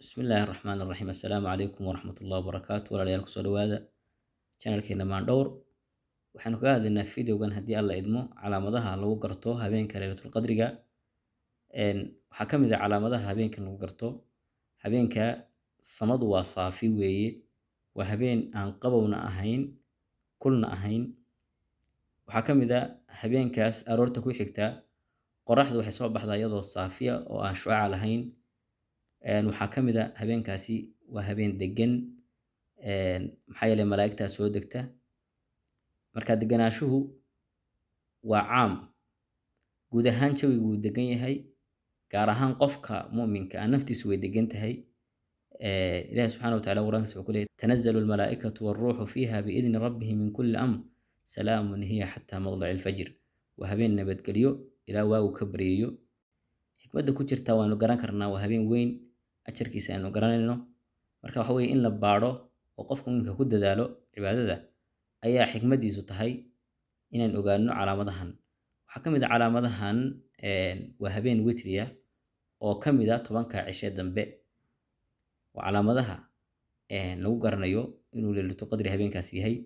Bismillaahi raxmaani raxiim. Assalaamu calaykum waraxmatullahi wabarakaatu. Walaalayaal, kusoo dhawaada channelkeena Maandhowr. Waxaanu kaga hadlaynaa videogan, haddii Alla idmo, calaamadaha lagu garto habeenka Leylatul Qadriga. Waxaa ka mid ah calaamadaha habeenkan lagu garto: habeenka samadu waa saafi weeye, waa habeen aan qabowna ahayn, kulna ahayn. Waxaa ka mid ah habeenkaas aroorta ku xigta qoraxdu waxay soo baxdaa iyadoo saafiya oo aan shucaac lahayn. Waxaa ka mid ah habeenkaasi waa habeen degan, maxaa yeelay malaa'igtaa soo degta. Marka deganaanshuhu waa caam, guud ahaan jawigu wuu degan yahay, gaar ahaan qofka mu'minka ah naftiisu way degan tahay. Ilahi subxaana wataala Quraankiisa wuxuu ku leeyahy: "Tanazzalu almalaa'ikatu walruuxu fiiha biidni rabbihim min kulli amr, salaamun hiya xataa madlaci alfajr." Waa habeen nabadgelyo ilaa waagu ka baryayo. Xikmadda ku jirta waanu garan karnaa, waa habeen weyn, ajarkiisa aynu garanayno. Marka waxa weye in la baadho oo qofka muminka ku dadaalo cibaadada ayaa xikmaddiisu tahay inaan ogaano calaamadahan. Waxaa ka mid ah calaamadahan waa habeen witriya oo ka mid ah 10-ka cishe dambe. Waa calaamadaha lagu garanayo inuu Leylatul Qadri habeenkaas yahay.